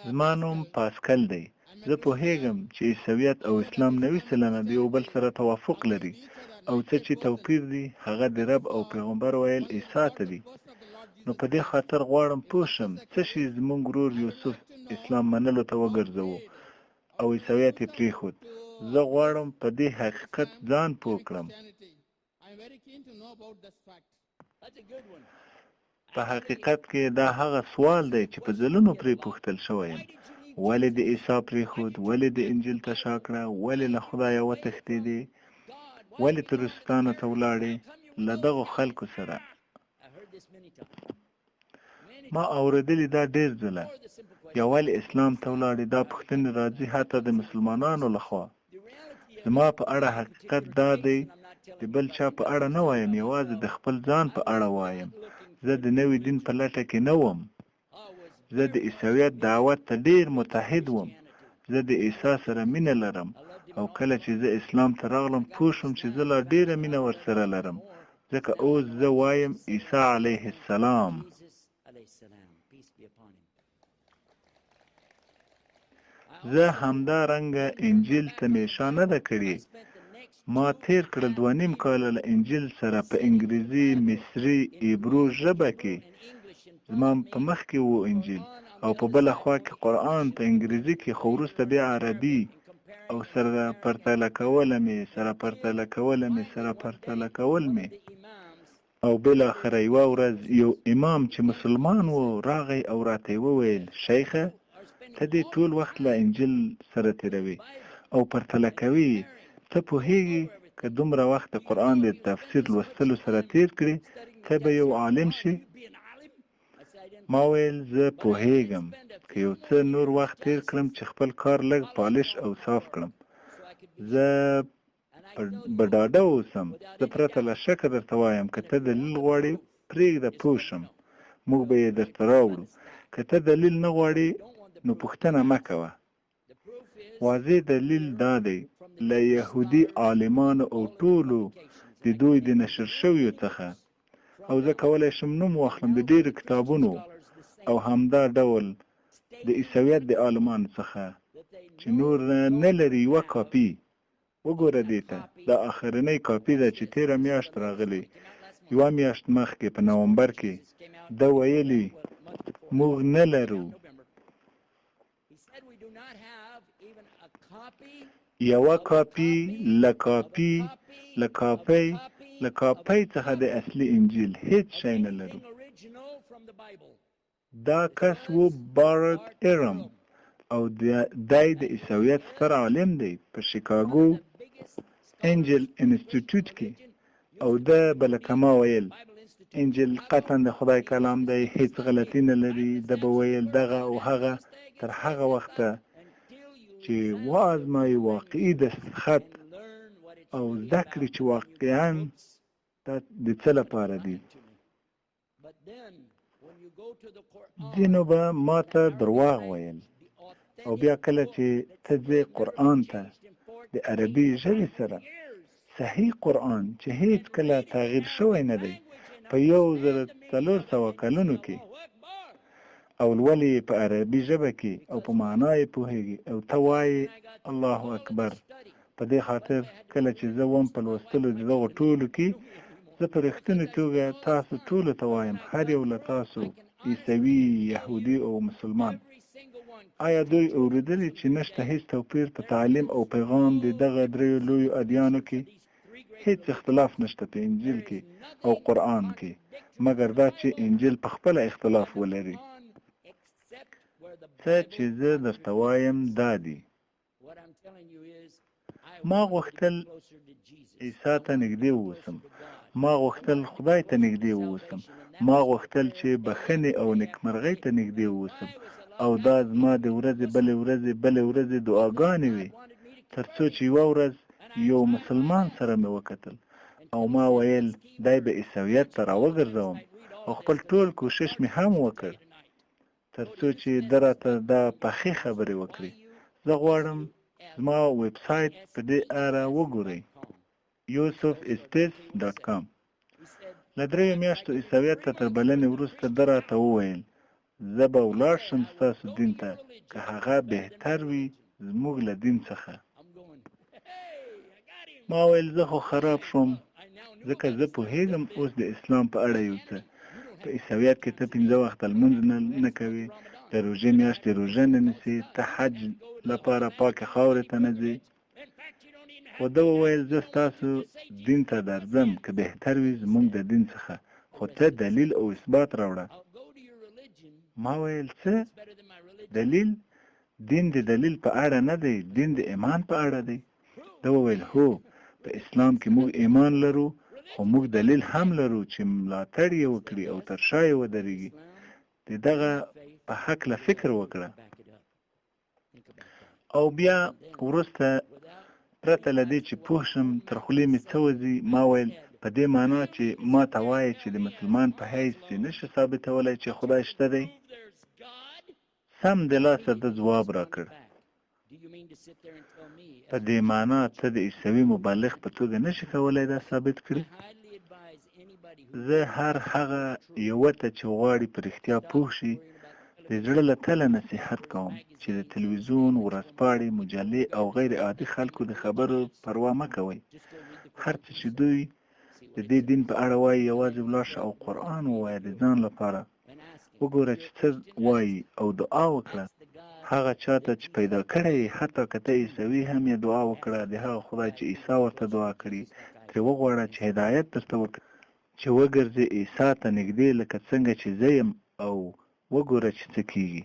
زما نوم پاسکل دی. زه پوهیږم چې عیسویت او اسلام 90% د یو بل سره توافق لري او څه چې توپیر دي هغه د رب او پیغمبر ویل عیسی ته دي. نو په دې خاطر غواړم پوه شم څه شي زموږ ورور یوسف اسلام منلو ته وګرځوو او عیسویت یې پرېښود. زه غواړم په دې حقیقت ځان پوه کړم. په حقیقت کې دا هغه سوال دی چې په ځلونو پرې پوښتل شوی یم. ولې د عیسی پرېښود؟ ولې د انجیل ته شا کړه؟ ولې له خدایه وتښتېدې؟ ولې تروریستانو ته ولاړې؟ له دغو خلکو سره ما اورېدلي دا ډېر ځله. یا ولې اسلام ته ولاړې؟ دا پوښتنې راځي حتی د مسلمانانو لخوا. زما په اړه حقیقت دا دی، د بل چا په اړه نه وایم، یوازې د خپل ځان په اړه وایم. زه د نوي دین په لټه کې نه وم. زه د عیسویت دعوت ته ډېر متحد وم. زه د عیسی سره مینه لرم او کله چې زه اسلام ته راغلم پوه شوم چې زه لا ډېره مینه ورسره لرم، ځکه اوس زه وایم عیسی علیه السلام. زه همدارنګه انجیل ته مې شا نه ده کړې. ما تېر کړل 2.5 کاله له انجیل سره په انګریزي، مصري، ایبرو ژبه کې. زما په مخ کې و انجیل او په بله خوا کې قرآن په انګریزي کې، خو وروسته بیا عربي او سره پرتله کوله مې، سره پرتله کوله مې، سره پرتله کول مې. او بالاخره یوه ورځ یو امام چې مسلمان و راغی او راته یې وویل، شیخه ته دې ټول وخت له انجیل سره تېروې او پرتله کوې یې، ته پوهېږې که دومره وخت د قرآن د تفسیر لوستلو سره تېر کړې ته به یو عالم شې؟ ما ویل زه پوهېږم که یو څه نور وخت تېر کړم چې خپل کار لږ پالش او صاف کړم، زه به ډاډه اوسم. زه پرته له شکه درته وایم که ته دلیل غواړې پرېږده پوه شم، موږ به یې درته راوړو. که ته دلیل نه غواړې نو پوښتنه مه کوه. واضح دلیل دا دی له یهودي عالمانو او ټولو د دوی د نشر شویو څخه، او زه کولی شم نوم واخلم د ډېرو کتابونو او همدا ډول د عیسویت د عالمانو څخه چې نور نه لري یوه کاپي. وګوره دې ته، دا آخرنۍ کاپي ده چې تېره میاشت راغلې، یوه میاشت مخکې په نومبر کې. ده ویلي موږ نه لرو یوه کاپي له کاپي له کاپۍ له کاپۍ څخه د اصلي انجیل، هیڅ شی نه لرو. دا کس و بارت ایرم او دی د عیسویت ستر عالم دی په شیکاګو انجیل انسټیټیوټ کې. او ده به لکه ما ویل انجیل قطعا د خدای کلام دی، هیڅ غلطي نه لري. ده به ویل دغه او هغه تر هغه وخته چې وازمایي واقعي دستخط او زده کړي چې واقعا دا د څه لپاره دي. ځینو به ما ته درواغ ویل او بیا کله چې ته ځې قرآن ته د عربي ژبې سره صحیح قرآن چې هیڅ کله تغییر شوی نه دی په 1400 کلونو کې، او لولې یې په عربي ژبه کې او په معنا یې پوهېږي او ته وایې الله اکبر. په دې خاطر کله چې زه وم په لوستلو د دغو ټولو کې، زه په رښتینې توګه تاسو ټولو ته وایم، هر یو له تاسو عیسوي، یهودي او مسلمان، آیا دوی اورېدلي چې نشته هیڅ توپیر په تعلیم او پیغام د دغه دریو لویو ادیانو کې؟ هیڅ اختلاف نشته په انجیل کې او قرآن کې، مګر دا چې انجیل په خپله اختلاف ولري. څه چې زه درته وایم دا دي. ما غوښتل عیسی ته نږدې واوسم، ما غوښتل خدای ته نږدې واوسم، ما غوښتل چې بخښنې او نیکمرغۍ ته نږدې واوسم، او دا زما د ورځې بلې ورځې بلې ورځې دعاګانې وې، تر څو چې یوه ورځ یو مسلمان سره مې وکتل او ما ویل دی به عیسویت ته راوګرځوم، او خپل ټول کوشش مې هم وکړ تر څو چې ده راته دا پخې خبرې وکړي. زه غواړم زما ویب سایټ په دې اړه وګورئ، yousofestes.com. له 3 میاشتو عیسویت ته تر بلنې وروسته ده راته وویل زه به ولاړ شم ستاسو دین ته، که هغه بهتر وي زموږ له دین څخه. ما ویل زه خو خراب شوم، ځکه زه پوهېږم اوس د اسلام په اړه یو څه. په عیسویت کې ته 5 وخته لمونځ نه کوې، د روژې میاشتې روژه نه نیسې، ته حج لپاره پاکې خاورې ته نه ځې. خو ده وویل زه ستاسو دین ته درځم، که بهتر وي زموږ د دین څخه، خو ته دلیل او اثبات راوړه. ما ویل څه دلیل؟ دین د دلیل په اړه نه دی، دین د ایمان په اړه دی. ده وویل هو، په اسلام کې موږ ایمان لرو، خو موږ دلیل هم لرو چې ملاتړ یې وکړي او تر شا یې ودرېږي. د دغه په هکله فکر وکړه. او بیا وروسته پرته له دې چې پوه شم تر خولې مې څه وځي، ما ویل په دې معنا چې ما ته وایې چې د مسلمان په حیث چې نشي ثابتولی چې خدای شته دی؟ سم د لاسه ده ځواب راکړ، په دې معنا ته د عیسوي مبلغ په توګه نشي کولی دا ثابت کړې؟ زه هر هغه یوه ته چې غواړي په رښتیا پوه شي د زړه له تله نصیحت کوم چې د تلویزیون، ورځپاڼې، مجلې او غیر عادي خلکو د خبرو پروا مه کوئ. هر څه چې دوی د دې دین په اړه وایي، یوازې ولاړ شه او قرآن ووایه د ځان لپاره. وګوره چې څه وایي او دعا وکړه هغه چاته چې پیدا کړی یې، حتی که ته عیسوي هم یې، دعا وکړه د هغه خدای چې عیسی ورته دعا کړې، ترې وغواړه چې هدایت درته وکړي چې وګرځې عیسی ته نږدې لکه څنګه چې زه یم، او وګوره چې څه کیږي.